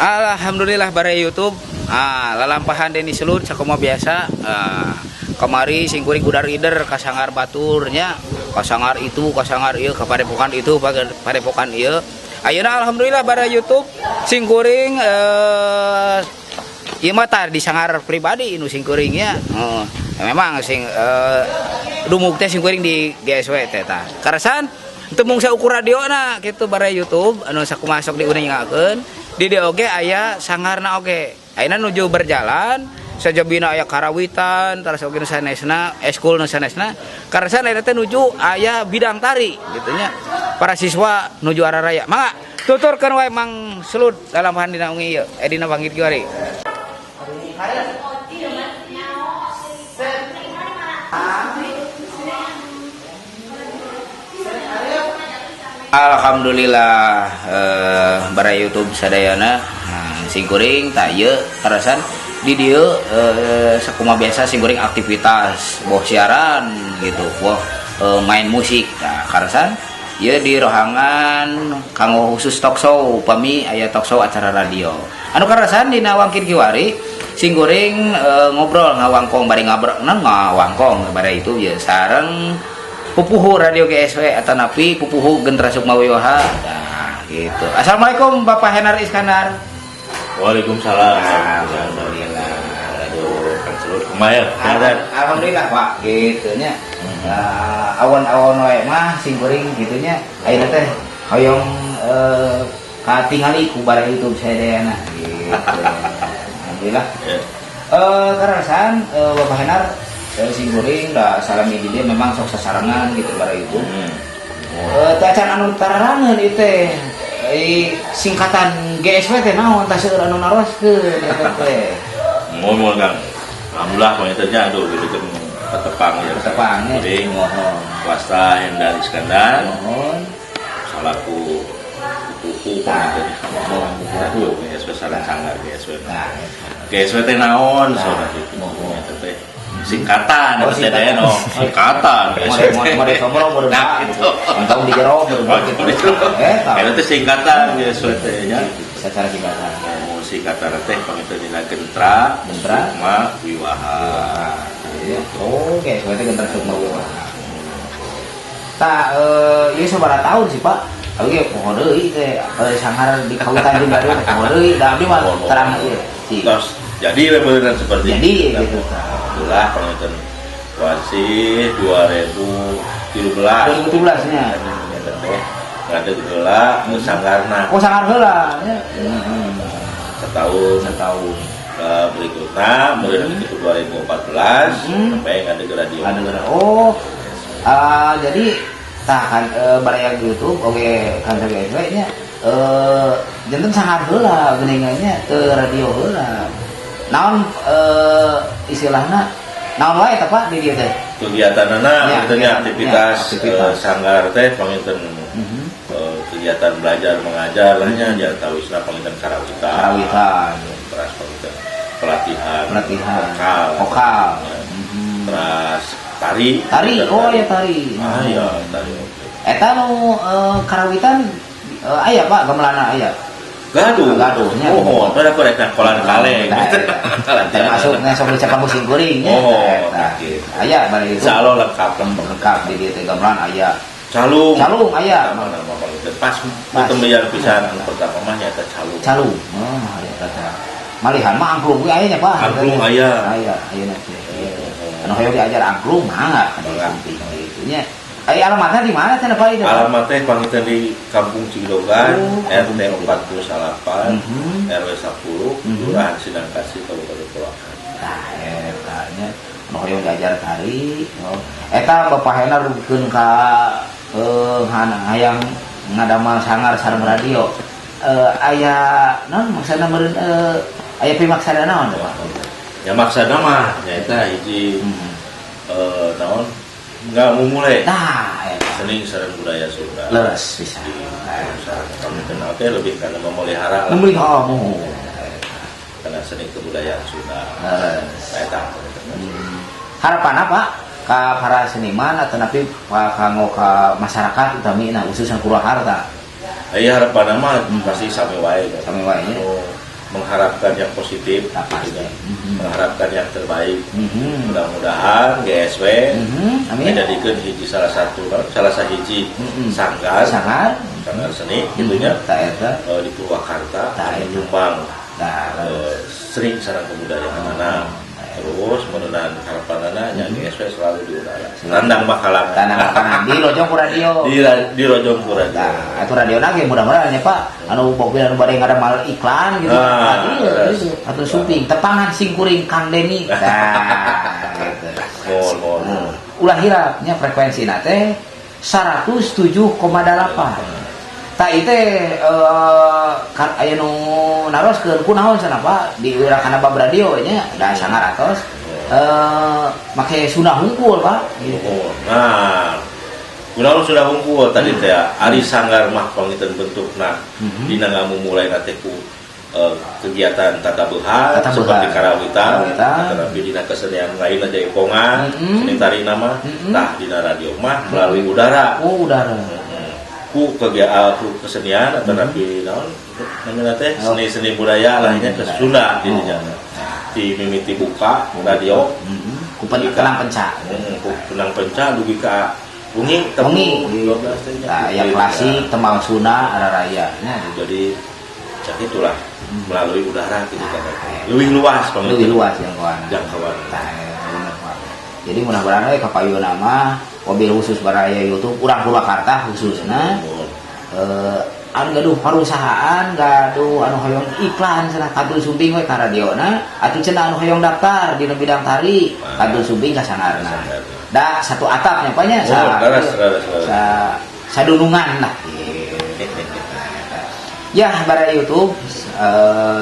Alhamdulillah, baraya YouTube. Ah, lalampahan Denny Selut sakumaha biasa. Ah, kamari singkuring udar ider ka sanggar baturnya, ka sanggar itu, ka sanggar ieu, ka padepokan itu, padepokan ieu. Ayeuna alhamdulillah, baraya YouTube, singkuring ieu mah tah di sanggar pribadi nu singkuringnya. Oh, memang sing dumuk teh singkuring di GSW teh tah. Karasan teu mung saukur radio na kitu, baraya YouTube, anu sakumaha sok diuningakeun di dieu oge aya sanggarna oge. Ayeuna nuju berjalan sajabina aya karawitan, terus oge nu sanesna, eskul nu sanesna. Karasan ayeuna teh nuju aya bidang tari gitu nya. Para siswa nuju araraya. Mangga tuturkeun wae, Mang Selut, dalam dina wengi ieu, eh, dina wangkid kiwari. Alhamdulillah, baraya YouTube sadayana. Nah, singkuring tak ieu karasan di dieu sakumaha biasa singkuring aktivitas boh siaran gitu, boh main musik. Nah, karasan ieu di rohangan kanggo khusus talk show, upami aya talk show acara radio. Anu karasan dina wangkid kiwari singkuring ngobrol ngawangkong bari ngabrol ngawangkong bare itu ya sareng pupuhu radio GSW atau napi pupuhu Gentra Sukma Wiwaha. Nah, gitu. Assalamualaikum, Bapak Henar Iskandar. Waalaikumsalam. Alhamdulillah. Aduh, Kang Selut, kumaha ya? Sehat? Alhamdulillah, Pak, gitu nya. Nah, awan-awan wae mah singkuring gitu nya. Ayeuna teh hoyong katingali ku baraya YouTube sadayana gitu. Alhamdulillah. Ya. Karasan Bapak Henar, saya singkuring da salami di dia memang sok sasarengan gitu, baraya YouTube. Teu acan anu tararangeun ieu teh. Singkatan GSW teh naon tah, seueur anu naroskeun eta teh. Mohon mohon, Kang. Alhamdulillah pokoknya teh aduh gitu kan ketepang ya. Ketepang ya. Kuring Mohon. Wasta Hendar Iskandar Mohon. Salaku pupuhu. Nah, mohon pupuhu GSW sareng sanggar GSW. Nah, GSW teh naon Nah, saudara gitu. mohon. Eta teh singkatan Oh, eta teh singkatan. No, singkatan GSW. Mode mode sombro mode. Nah, gitu. Entong di jero mode Oh, gitu. gitu. Eta. Eta teh singkatan GSW teh nya. Secara singkatan. Oh, singkatan teh panginten dina Gentra, Gentra. Sukma Wiwaha. Iya. Oh, GSW teh Gentra Sukma Wiwaha. Tah, ieu sabaraha tahun sih, Pak? Abi ge poho deui teh, sanggar di kawitan jeung baru poho deui, da abdi mah terang ieu. Si. Terus jadi we beneran seperti Jadi itu. gitu. Alhamdulillah panginten masih 2017. 2017 nya. Eta teh ngadeg heula sanggarna. Oh, sanggar heula nya. Setahun. Setahun. Berikutnya mulai itu 2014 sampai ngadeg radio. Ada geura. Oh. Ah, jadi tah kan baraya YouTube oge kan GSW nya janten sanggar heula geuningan nya ke radio heula. Naon istilahna naon wae teh, Pak, di dieu teh? Kegiatanana Ya, gitu nya, kegiatan, aktivitas, ya, aktivitas. Sanggar teh panginten kegiatan belajar mengajar lah nya, diantawisna panginten karawitan. Karawitan. Terus panginten pelatihan Pelatihan. Vokal. Vokal. Ya. Terus tari. Tari, oh ya, tari. Ah ya, tari oke. Eta nu karawitan aya, Pak, gamelana aya? Gaduh. Gaduhnya. Oh, ada korek kolan kaleng. Nah, eta. Termasuk sok dicepang ku singkuring nya. Oh, Eta. gitu. Aya bari itu. Insya Allah lengkap lah. Lengkap di dieu teh, gamelan aya. Calung. Calung aya. Pas Pas. tembeyan pisan anu pertama mah nyata calung. Calung. Oh, eta teh. Malihan mah angklung ge aya nya, Pak. Angklung aya. Aya, ayeuna teh. Anu hoyong diajar angklung mangga ka Mangga. dieu gitu nya. Aya alamatnya di mana teh, Pak, itu? Alamat teh panginten di Kampung Cigidogan, Oh, RT Kampung 48, RW 10, Kelurahan Sindangkasih, Kabupaten Purwakarta. Tah eta nya anu hoyong diajar tari. Oh. Eta Bapak Henar dugikeun ka hayang ngadamal sanggar sareng radio. Aya naon maksudna meureun, aya pimaksana naon teh, Pak? Ya maksudna mah nyaeta hiji naon nggak mau mulai Nah, eta. Seni sareng budaya Sunda. Leres bisa. Di sareng kami teh lebih karena memelihara lah. Memelihara mu. Karena seni kebudayaan Sunda. Leres. Nah, eta. Harapan apa ka para seniman atau napi kanggo ka masyarakat utamina khususnya Purwakarta? Aya harapan mah pasti sami wae kan. Sami wae nya. Anu, Mengharapkan yang positif, Nah, pasti. gitu ya. Mengharapkan yang terbaik. Mudah-mudahan GSW Amin. menjadikan hiji salah satu salah sahiji sanggar Sanggar. sanggar seni gitu nya Tah eta. Di Purwakarta Tah, anu eta. nyumbang Nah, seni sareng kebudayaan anak terus menunan harapanana nya GSW selalu di udara tandang makalangan tanah makanan di Lojong ku radio. Di Rojong ku radio. Nah, itu radio lagi mudah-mudahan ya Pak, anu mobil anu bade ngadamal iklan gitu. Ah, Nah, iya, terus. gitu. Atau syuting tepangan singkuring Kang Deni. Nah, gitu. Mohon mohon mohon. Ulah hilap nya frekuensi teh 107,8. Tah ieu teh aya nu naroskeun kunaon cenah Pak di kana bab radio nya da 900 make Sunda hungkul Pak gitu. Oh, nah, kunaon sudah hungkul tadi teh ari sanggar mah panginten bentukna dina ngamumulai teh ku kegiatan tatabehan Tatabehan. seperti karawitan, Karawitan. tetapi dina kesenian lain aja jaipongan, seni tari nama, tah dina radio mah melalui udara. Oh, udara. Ku kegiatan ku kesenian atau napi naon namanya teh seni-seni budaya lahirnya ke Sunda di dinya. Di mimiti buka radio Ku kenang penca. Ku kenang penca dugi ka wengi temu Wengi. 12 teh nya. Nah, yang klasik tembang Sunda raya. Nah, Jadi cak itulah melalui udara gitu kan. Lebih luas panggilan. Lebih luas jangkauan. Jangkauan. Nah, bener, Pak. Jadi mudah-mudahan we kapayuna mah mobil khusus baraya YouTube urang Purwakarta khususna anu gaduh perusahaan gaduh anu hoyong iklan cenah kantun sumping we ka radiona atuh cenah anu hoyong daftar dina bidang tari kantun sumping ka sanggarna. Da satu atap nya Pak nya Oh, leres, leres, leres. sa sadunungan lah. Ya bara YouTube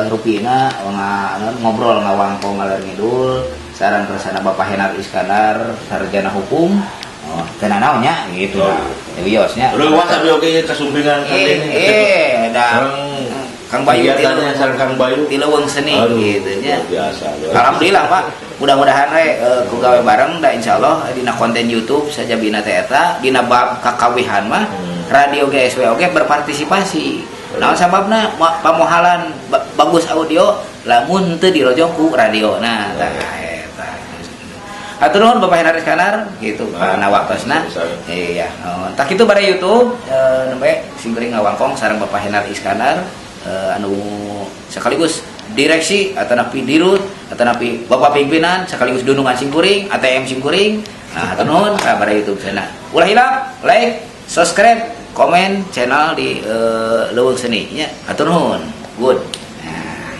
rupina ngobrol ngawangkong ngaler ngidul sareng kersana Bapak Henar Iskandar sarjana hukum. Oh, teu nanaon nya gitu Oh. lah. Wios nya. Luas abi oge kasumpingan Eh, eh, da Kang Bayu kegiatannya sareng Kang Bayu ti leuweung seni Aduh, gitu nya. luar biasa. Luar biasa. Alhamdulillah Pak, mudah-mudahan we ku gawe bareng da insyaallah dina konten YouTube sajabina teh eta dina bab kakawihan mah radio GSW oge berpartisipasi. Naon sababna pamohalan bagus audio lamun teu dirojong ku radio. Nah, tah eta. Hatur nuhun Bapak Henar Iskandar gitu Nah, kana waktosna. sami-sami. Iya, tah kitu bare YouTube nembe singkuring ngawangkong sareng Bapak Henar Iskandar anu sekaligus direksi atau napi dirut atau napi bapak pimpinan sekaligus dunungan singkuring ATM singkuring. Nah, hatur nuhun ka bare YouTube sana. Ulah hilap like, subscribe, komen channel di Leuweung Seni nya. Hatur nuhun. Good. Nah.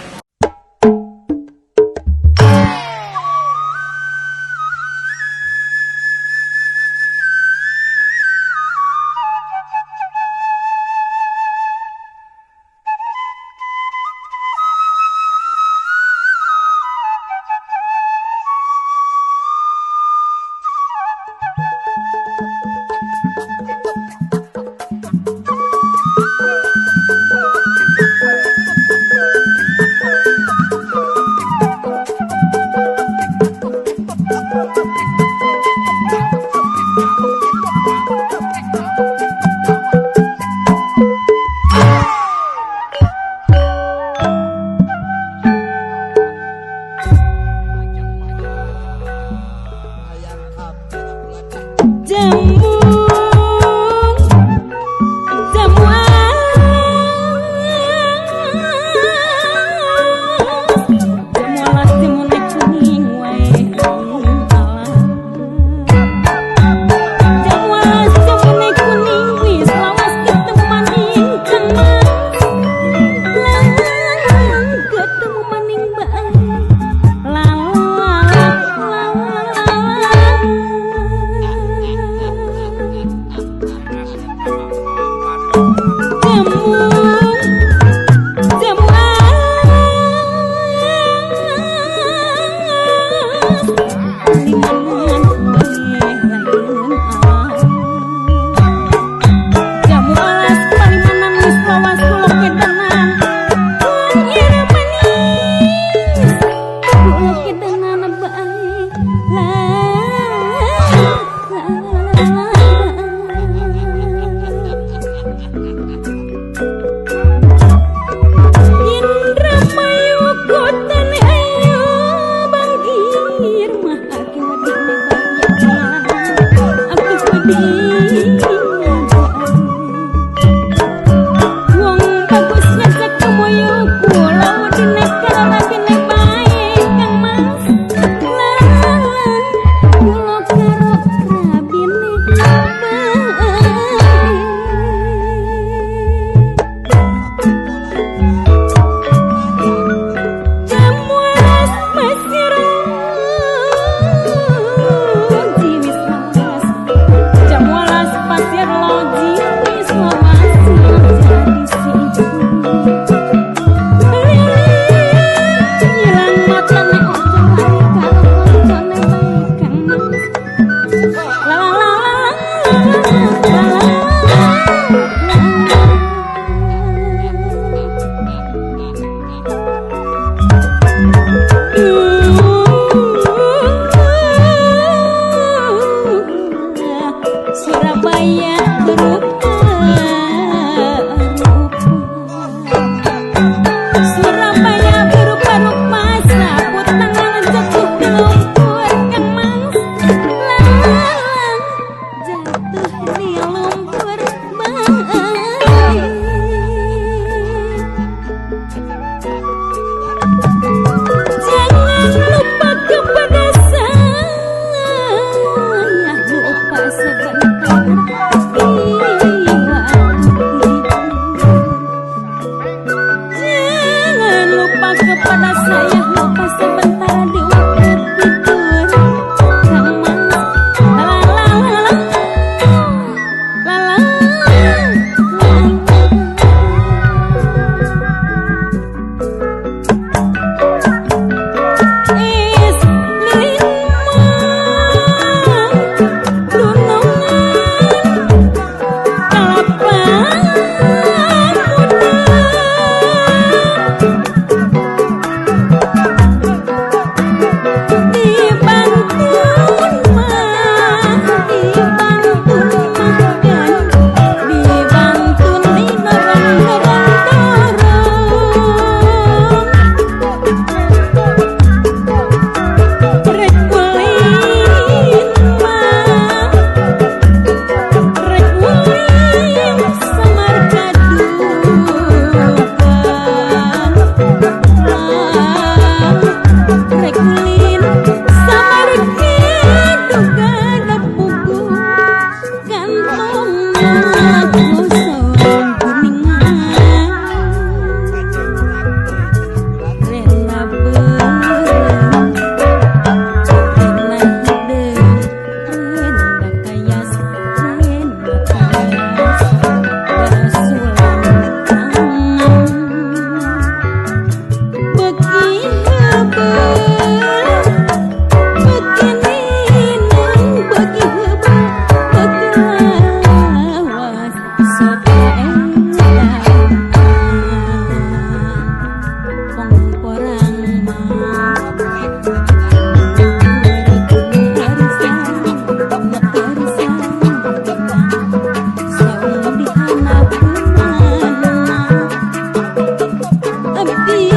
Surabaya berupa-rupa sapu tangan jatuh ke lumpur, Kang Mas, lalang jatuh di lumpur baik. Jangan lupa kepada saya, lupa sebentar di waktu tidur. Jangan lupa kepada saya, lupa sebentar di waktu tidur. Kang Mas, la la la la la la la. Is lilin mah dunungan kalapa muda. Di Bantun mah, di Bantun mah kan, di Bantun didorong-dorong dorong. Rek ulin mah, rek ulin samar kadukan. Rek ulin samar kadukan pugu kantongna kosong kuningan. Rela beureum, rela hideung, rela kayas, rela kayas, basulan tangan. Beuki heubeul, beuki ninung, beuki heubeul, beuki lawas, sok edan. Pongporang mah saung di handapeunana. Abdi